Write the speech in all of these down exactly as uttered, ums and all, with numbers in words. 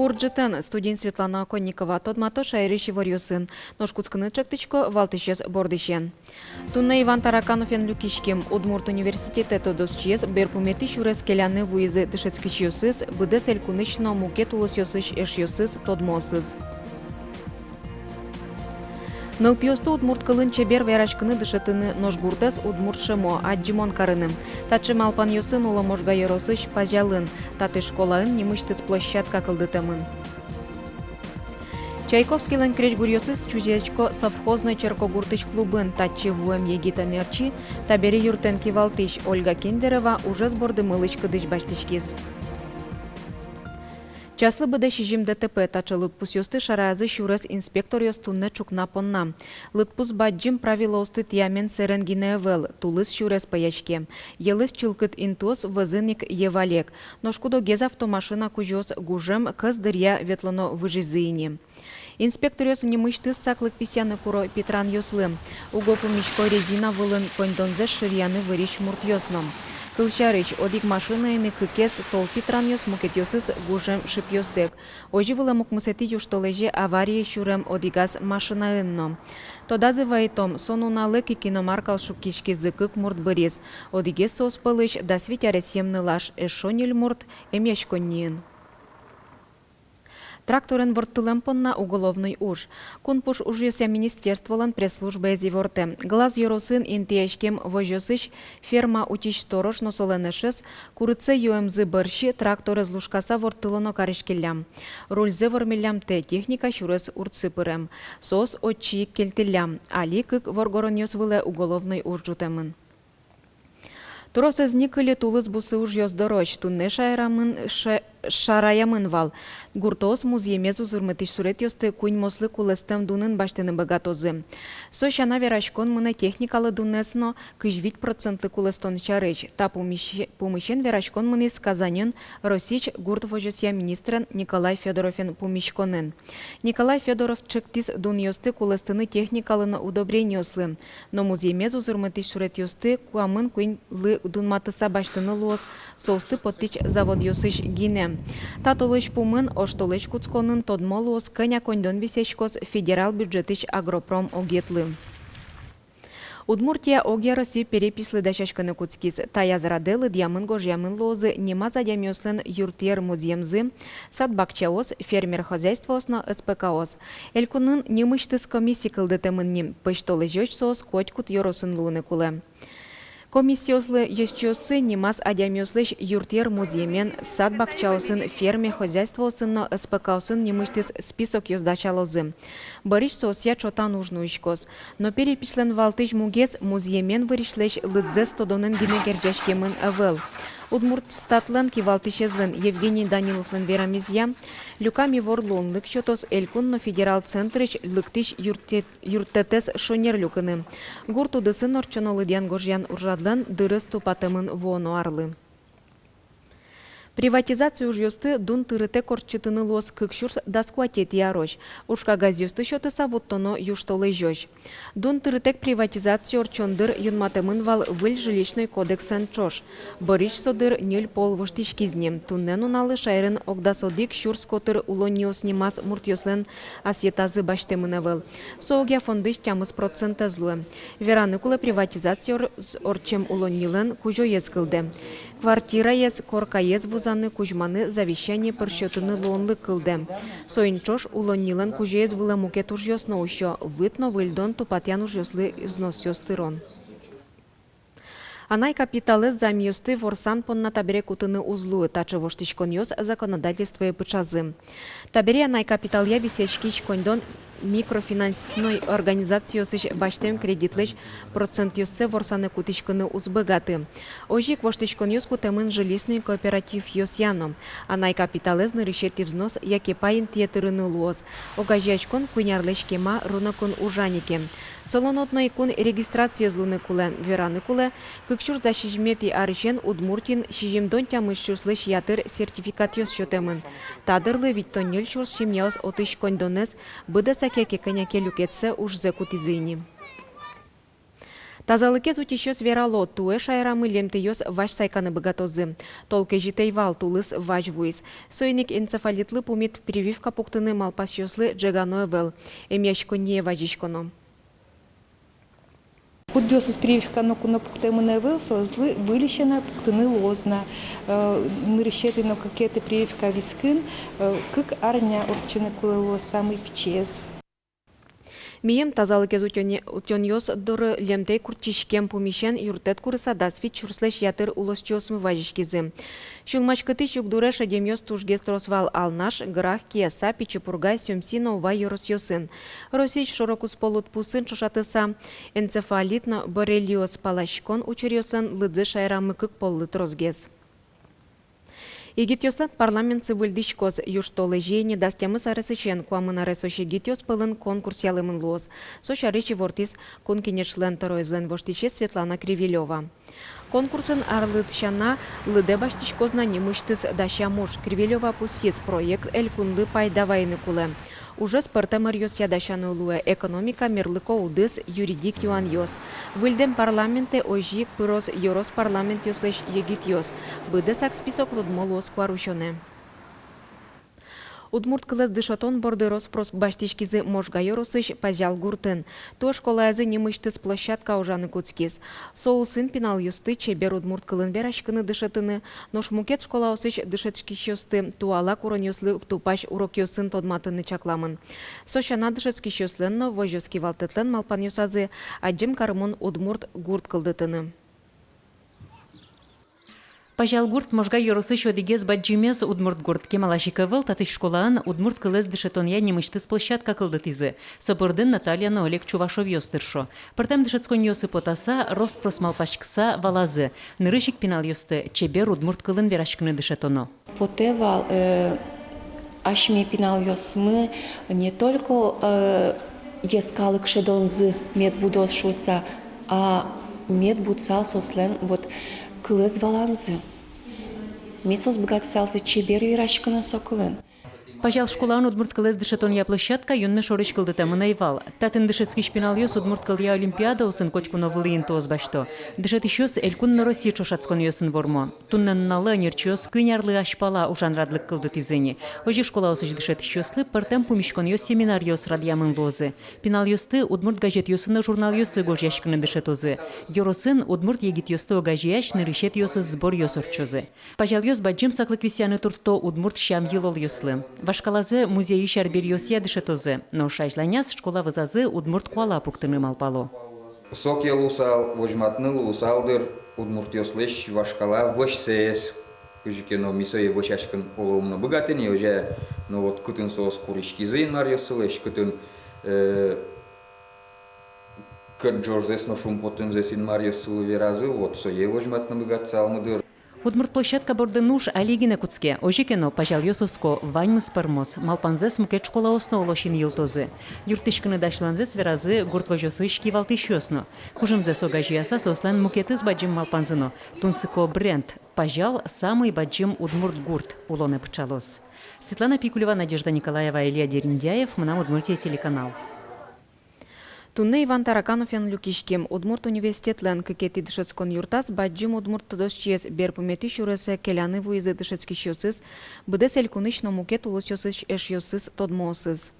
Бур ӝытэн! Студиын Светлана Оконникова. Тодмато шаерысь иворъёсын. Нош кутскыны чектӥсько валтӥсез бордысен. Туннэ Иван Таракановен люкиськем. Удмурт университетэ тодосчиез берпуметӥ сюрес келяны вуизы дышетскисьёсыз, быдэс элькунысь но мукет улосъёсысь эшъёсыз, тодмоосыз. Нылпиосты удмурт кылын чебер вераськыны дышетыны, нош гуртэз удмурт шӧмо, адӟымон карыны. Таӵе малпанъёсын уло Можга ёросысь Пазялын. Татысь школаын нимысьтыз площадка кылдытэмын. Чайковскийлэн крезьгуръёсыз чузъясько Совхозной черкогуртысь клубын. Татчы вуэм егит ӧнерчи, табере юртэн кивалтӥсь Ольга Кендерева ужез борды мылысь-кыдысь басьтӥськиз. Часлы быдэ сизьым ДТП. Таӵе лыдпусъёсты шараязы сюрес инспекторъёс туннэ ӵукна понна. Лыдпус бадӟым правилоосты тӥямен сэрен гинэ ӧвӧл, тулыс сюрес пӧяське. Йӧлэз чылкыт интыос вӧзын ик йӧ валег. Нош куд-огез автомашина кузёос гужем кӧс дыръя ветлоно выжизы ини. Инспекторъёс нимысьтыз саклык висъяны куро питранъёслы. Уго пумисько резина вылын коньдонзэс шыръяны вырись муртъёс но. Кылсярысь, одӥг машинаын ик кыкез тол питранъёс, мукетъёсыз гужем шыпъёстэк. Озьы вылэм укмысэтӥ южтолэзе аварие сюрем одӥгаз машинаын но. Тодазы вайытом, со нуналык ик иномаркаос шуккиськизы, кык мурт быриз. Одӥгез соос пӧлысь дас вить аресъем нылаш, эшшо ньыль мурт эмъяськонниын. Тракторен ворттылэм понна уголовной уж. Кун пуш ужъёсъя министерстволэн пресс-службаез ивортэ: Глаз ёросын интыяськем возёсысь ферма утись сторож но солэн эшез курытсэ юэмзы бӧрсьы тракторез лушкаса ворттылоно кариськиллям. Рульзэ вормиллямтэ, техника сюрес урдсы пырем. Соос отчы ик кельтӥллям. Али кык воргоронъёс вылэ уголовной уж ӝутэмын. Тросэз ни кыльы тулыс бусы ужъёс дорозь. Туннэ шараямын, ша-, шараямын вал. Гуртоос музъемез узырмытӥсь суретъёсты куиньмослы кулэстэм дунын басьтыны быгатозы. Со сяна вераськон мынэ техникалы дунэз но кызь вить процентлы кулэстон сярысь. Та пумысь-, пумысен вераськон мынӥз Казаньын Россиысь гурт возёсъя министрен Николай Фёдоровен пумиськонын. Николай Фёдоров чектӥз дунъёсты кулэстыны техникалы но удобрениослы. Но музъемез узырмытӥсь суретъёсты куамын куиньлы дунматыса басьтыны луоз соосты поттӥсь заводъёсысь гинэ. Та толэзь пумын оштолэзь кутсконын тодмо луоз, кӧня коньдон висъяськоз федерал бюджетысь агропром огъетлы. Удмуртия огъя Россиысь перепислы дасяськыны кутскиз. Таяз радэ лыдъямын-гожъямын луозы нимаз адямиослэн юртъер музъемзы, сад-бакчаос, фермер хозяйствоос но СПК-ос. Элькунын нимысьтыз комисси кылдытэмын ни. Пӧсьтолэзёзь соос котькуд ёросын луыны кулэ. Комиссиослы ёзчиоссы нимаз адямиослэсь юртъер музъемен, сад-бакчаосын, ферме хозяйствоосын но СПК-осын нимысьтыз списокъёс дасялозы. Бӧрысь соосъя чотан уж нуиськоз. Но перепислэн валтӥсь мугез: музъемен вырисьлэсь лыдзэс тодонэн гинэ герӟаськемын ӧвӧл. Удмуртстатлэн кивалтӥсезлэн Евгений Даниловлэн верамезъя, люкам ивор луонлык сётоз элькун но федерал центрысь лыктӥсь юртэ-, юрттэтэз шонер люкыны. Гурт удысын ортчоно лыдъян-гожъян ужрадлэн дырыз тупатэмын вуоно арлы. Приватизация ужъёсты дун тырытэк ортчытыны луоз кык сюрс дас куатетӥ арозь. Уж кагазъёсты сётыса вуттоно южтолэзёзь. Дун тырытэк приватизация ортчон дыр юнматэмын вал выль жилищной кодексэн ӵош. Бӧрысь со дыр ньыль пол воштӥськиз ни. Туннэ нуналлы шаерын ог дас одӥг сюрс котыр улонниос нимаз муртъёслэн асьетазы басьтэмын ӧвӧл. Со огъя фондысь тямыс процентэз луэ. Вераны кулэ, приватизация ор-, ортчем улоннилэн кузёез кылдэ. Квартираез, коркаез вузаны, кузьманы, завещание пыр сётыны луонлык кылдэ. Соин ӵош улоннилэн кузёез вылэ мукет ужъёс но усё: выт но выльдон, тупатъян ужъёслы взносъёс тырон. Анай капиталэз займъёсты ворсан понна табере кутыны уз луы. Таӵе воштӥськонъёс законодательствое пыӵазы. Табере анай капиталъя висъяськись коньдон микрофинансной организациосысь басьтэм кредитлэсь процентъёссэ ворсаны кутӥськыны уз быгаты. Озьы ик воштӥськонъёс кутэмын жилищной кооперативъёсъя но. Анай капиталэз нырысетӥ взнос яке пай интые тырыны луоз. Огазеяськон куинь арлэсь кема рынокын ужа ни ке. Солэн одно ик кун регистрациез луыны кулэ. Вераны кулэ, кык сюрс дас сизьыметӥ арысен Удмуртиын сизьымдон тямыс сюрслэсь ятыр сертификатъёс сётэмын. Та дырлы витьтон ньыль сюрс семьяос отысь коньдонэз, быдэсак яке кӧня ке люкетсэ, ужзэ кутӥзы ини. Тазалыкез утисьёс верало, туэ шаерамы лемтэйёс вазь сайканы быгатозы. Тол кезьыт ӧй вал, тулыс вазь вуиз. Соин ик энцефалитлы пумит прививка пуктыны малпасьёслы ӝегано ӧвӧл, эмъяськонние вазиськоно. Кудъёсыз прививка ноку но пуктэмын ӧвӧл, соослы выльысен пуктыны луоз на. Э, нырысетӥ но кыкетӥ прививка вискын, э, кык арня ортчыны кулэ луоз самой пичиез. Мием тазалыкез утён-, утёнъёс доры лемтэй куртчиськем пумысен юрттэт курыса дас вить сюрслэсь ятыр улосчиосмы вазиськизы. Сюлмаськытӥсь югдуре шедемъёс тужгес трос вал Алнаш, Грах, Кияса, Пичи Пурга, Сюмси но Ува ёросъёсын. Россиысь шоро-куспо лудпусын ӵошатыса, энцефалит но боррелиоз паласькон учыръёслэн лыдзы шаерамы кык поллы тросгес. Егитъёслэн парламентсы выльдӥськоз. Южтолэзе ини дас тямыс аресысен куамын аресозь егитъёс пӧлын конкурс ялэмын луоз. Со сярысь ивортӥз Кун Кенешлэн тӧроезлэн воштӥсез Светлана Кривилёва. Конкурсын арлыд сяна лыдэ басьтӥськоз на нимысьтыз дасям уж. Кривилёва пусйиз, проект элькунлы пайда вайыны кулэ. Ужез пӧртэм ӧръёсъя дасяны луэ: экономика, мерлыко удыс, юридик юанъёс. Выльдэм парламентэ озьы ик пыроз ёрос парламентъёслэсь егитъёс. Быдэсак список тодмо луоз куарусёнэ. Удмурт кылэз дышетон борды рос-прос басьтӥськизы Можга ёросысь Пазял гуртын. Туэ школаязы нимысьтыз площадка ужаны кутскиз. Со улсын пиналъёсты чебер удмурт кылын вераськыны дышетыны, нош мукет школаосысь дышетскисьёсты туала куронъёслы тупась урокъёсын тодматыны чакламын. Со сяна, дышетскисьёслэн но возёс кивалтэтлэн малпанъёсазы адӟем карымон удмурт гурт кылдытыны. Пазял гурт Можга ёросысь одӥгез бадӟымез удмурт гурт. Кемалась ик ӧвӧл татысь школаын удмурт кылэз дышетонъя нимысьтыз площадка кылдытӥзы. Со бордын Наталья но Олег Чувашовъёс тыршо. Пӧртэм дышетсконъёсы потаса, рос-прос малпаськыса валазы: нырысь ик пиналъёсты чебер удмурт кылын вераськыны дышетоно. Потэ вал, э, асьме пиналъёсмы не только, э, йӧскалык шӧдонзы мед будоз шуыса, а мед будсал соослэн вот кылэз валанзы. Мед соос быгатысалзы чебер вераськыны со кылын. Пазял школаын удмурт кылэз дышетонъя площадка юнме шорысь кылдытэмын ӧй вал. Татын дышетскись пиналъёс удмурт кылъя олимпиадаосын котьку но вылӥ интыос басьто. Дышетӥсьёс элькун но Россия ӵошатсконъёсын вормо. Туннэ нуналлы ӧнерчиос куинь арлы азьпала ужан радлык кылдытӥзы ини. Озьы школаосысь дышетӥсьёслы пӧртэм пумиськонъёс, семинаръёс радъямын луозы. Пиналъёсты удмурт газетъёсы но журналъёсы гожъяськыны дышетозы. Ёросын удмурт егитъёсты огазеясь нырысетӥосыз сборъёс ортчозы. Пазялъёс бадӟым саклык висъяны туртто удмурт сям-йылолъёслы. Вашкалазэ музейысь арбериосъя дышетозы, нош азьланяз школа вӧзазы удмурт куала пуктыны малпало. Со ке луысал, возьматыны луысал, дыр, удмуртъёслэсь вашкала вӧсьсэс. Кызьы ке но ми сое вӧсяськыны оло ум но быгатэ ни, озьы но вот кытын соос куриськизы инмаръёссылэсь, кытын, э, кӧтӝожзэс но шумпотонзэс инмаръёссылы веразы, вот сое возьматыны быгатысалмы, дыр. Удмурт площадка бордын уж али гинэ кутске. Озьы ке но, пазялъёс оско, ваньмыз пӧрмоз, малпанзэс мукет школаос но оло син йылтозы. Юрттӥськыны дась луэмзэс веразы гурт возёсысь кивалтӥсьёс но. Кужымзэс огазеяса, соослэн мукетыз бадӟым малпанзы но — тунсыко бренд. Пазял — самый бадӟым удмурт гурт улонэ пыӵалоз. Светлана Пикулева, Надежда Николаева, Илья Дерендяев, «Мынам Удмуртие» телеканал. Туннэ Иван Таракановен люкиськем. Удмурт университетлэн кыкетӥ дышетскон юртаз бадӟым удмурт тодосчиез берпуметӥ сюресэ келяны вуизы дышетскисьёсыз, быдэс элькунысь но мукет улосъёсысь эшъёсыз, тодмоосыз.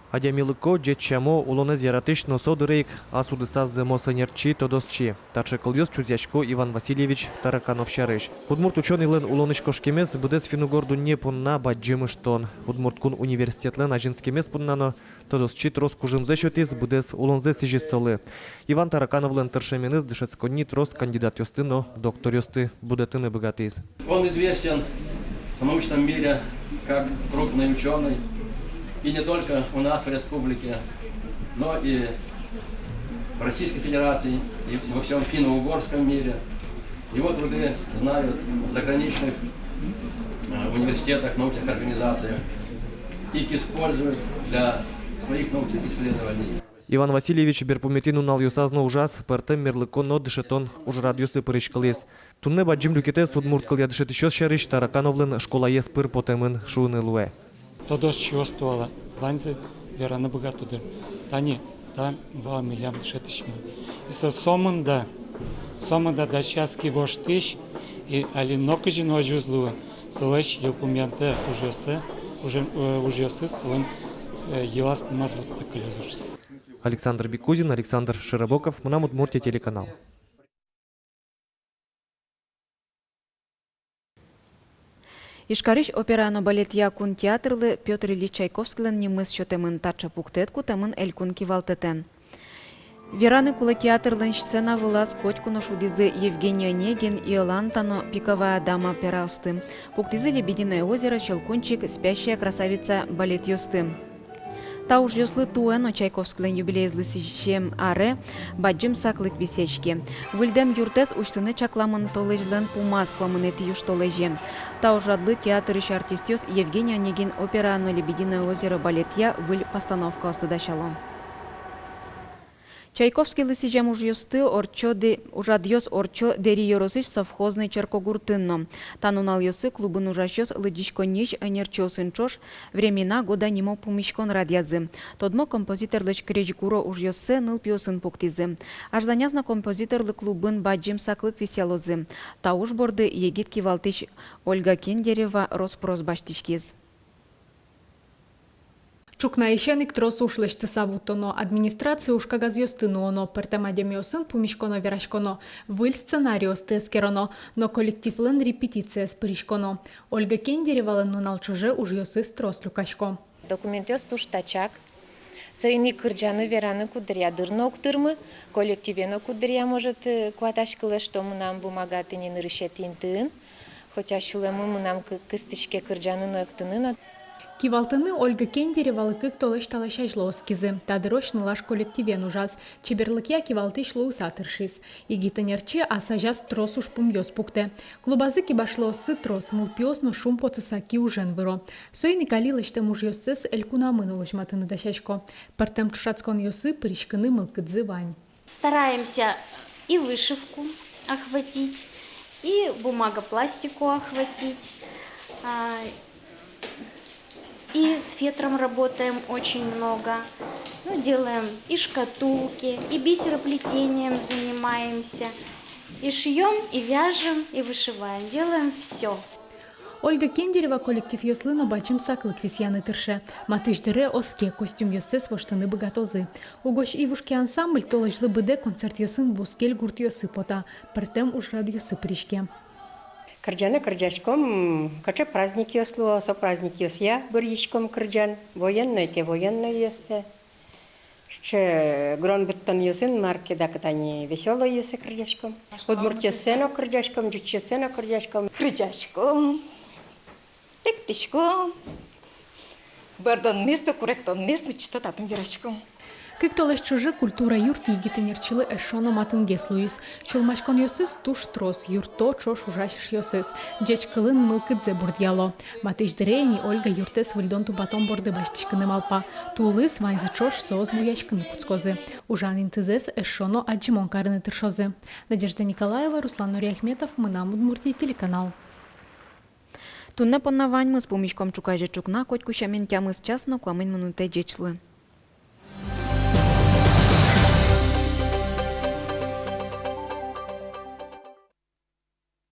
Адямилыко, ӟеч сямо, улонэз яратӥсь, но со дыре ик ас удысаз зэмос ӧнерчи, тодосчи. Таӵе кылъёс чузъясько Иван Васильевич Тараканов сярысь. Удмурт учёныйлэн улонысь кошкемез быдэс финн-угор дунне понна бадӟым ыштон. Удмурт кун университетлэн азинскемез понна но тодосчи трос кужымзэ сётӥз, быдэс улонзэ сӥзиз солы. Иван Таракановлэн тыршеменыз дышетсконни трос кандидатъёсты но докторъёсты будэтыны быгатӥз. Он известен в научном мире как крупный учёный, и не только у нас в республике, но и в Российской Федерации, и во всём финно-угорском мире. Его труды знают в заграничных, э, университетах, научных организациях. Их используют для своих научных исследований. Иван Васильевич берпуметӥ нуналъёсаз но ужаз, пӧртэм мерлыко но дышетон ужрадъёсы пыриськылӥз. Туннэ бадӟым люкетэз удмурт кылъя дышетӥсьёс сярысь Таракановлэн школаез пыр потэмын шуыны луэ. Тодосчиос туала ваньзэ вераны быгатоды. Тани Та вал милям дышетӥсьмы. И со сомында, сомында дасяз ки воштӥсь, и али нокызьы но озьы уз луы, солэсь йылпумъянтэ ужъёсы, ужен-, э, ужъёсыз солэн, э, йылаз-пумаз вуттэ кылёз шуыса. Александр Бекузин, Александр Широбоков, «Мынам Удмуртие» телеканал. Ижкарысь опера но балетъя кун театрлы Пётр Ильич Чайковскийлэн нимыз сётэмын. Таӵе пуктэт кутэмын элькун кивалтэтэн. Вераны кулэ, театрлэн сцена вылаз котьку но шудӥзы Евгений Онегин, Иоланта но Пиковая дама операосты. Пуктӥзы «Лебединое озеро», «Щелкунчик», «Спящая красавица» балетъёсты. Та ужъёслы туэ но, Чайковскийлэн юбилейезлы сӥзем аре, бадӟым саклык висъяське. Выльдэм юртэз усьтыны чакламын толэзьлэн пумаз, куамынэтӥ южтолэзе. Та ужрадлы театрысь артистъёс Евгений Онегин опера но «Лебединое озеро» балетъя выль постановкаосты дасяло. Чайковскийлы сӥзем ужъёсты ортчо де-, ужрадъёс ортчо Дэри ёросысь Совхозный черкогуртын но. Та нуналъёсы клубын ужасьёс лыдӟиськонниысь ӧнерчиосын ӵош «Времена года» нимо пумиськон радъязы. Тодмо композиторлэсь крезьгуро ужъёссэ нылпиосын пуктӥзы. Азьланяз но композиторлы клубын бадӟым саклык висъялозы. Та уж борды егит кивалтӥсь Ольга Кендерева рос-прос басьтӥськиз. Ӵукнаысен ик трос уж лэсьтыса вуттоно, администрацие уж кагазъёсты нуоно, пӧртэм адямиосын пумиськоно-вераськоно, выль сценариосты эскероно но коллективлэн репетициез пыриськоно. Ольга Кендеревалэн нунал ӵоже ужъёсыз трос люкасько. Документъёс туж тачак. Соин ик кырӟаны-вераны куддыръя дыр но уг тырмы, коллективе но куддыръя, может, э, куатаськылэ, что мынам бумага тӥни нырысетӥ интыын. Хотя сюлэмы мынам кы-, кыстӥське кырӟаны но, эктыны но. Кивалтыны Ольга Кендеревалы кык толэзь талэсь азьло оскизы. Та дырозь нылаш коллективен ужаз, чеберлыкъя кивалтӥсь луыса тыршиз. Егит ӧнерчи ас азяз трос ужпумъёс пуктэ. Клубазы кибашлыоссы трос, нылпиос но шумпотыса киужен выро. Соин ик али лэсьтэм ужъёссэс элькунамы но возьматыны дасясько. Пӧртэм ӵошатсконъёсы пыриськыны мылкыдзы вань. Стараемся и вышивку охватить, и бумагопластику охватить, а, и с фетром работаем очень много. Ну, делаем и шкатулки, и бисероплетением занимаемся, и шьём, и вяжем, и вышиваем. Делаем всё. Ольга Кендерева коллективъёслы но бадӟым саклык висъяны тырше. Матысь дыре оске, костюмъёссэс воштыны быгатозы. «Угось ивушки» ансамбль толэзьлы быдэ концертъёсын бускель гуртъёсы пота, пӧртэм ужрадъёсы пыриське. Кырӟаны кырӟаськом, кыӵе праздникъёс луо, со праздникъёсъя быръиськом кырӟан, военной ке, военнойёссэ. Сыӵе гурон быдтонъёсын, мар ке, дак тани весёлойёссэ кырӟаськом. Удмуртъёссэ но кырӟаськом, ӟучъёссэ но кырӟаськом. Кырӟаськом, эктӥськом. Бӧрдонмес но, куректонмес но чисто татын вераськом. Кык толэзь ӵоже культура юрт егит ӧнерчилы эшшо но матынгес луиз. Сюлмаськонъёсыз туж трос, юртто ӵош ужась эшъёсыз. Ӟеч кылын мылкыдзэ бурдъяло. Матысь дыре ини Ольга юртэз выльдон-тупатон борды басьтӥськыны малпа. Тулыс ваньзы ӵош соос буяськыны кутскозы. Ужан интызэс эшшо но адӟымон карыны тыршозы. Надежда Николаева, Руслан Нуриахметов, «Мынам Удмуртие» телеканал. Туннэ понна ваньмыз. Пумиськом ӵуказе ӵукна, котьку сямен тямыс час но куамын минутэ. Ӟеч луэ.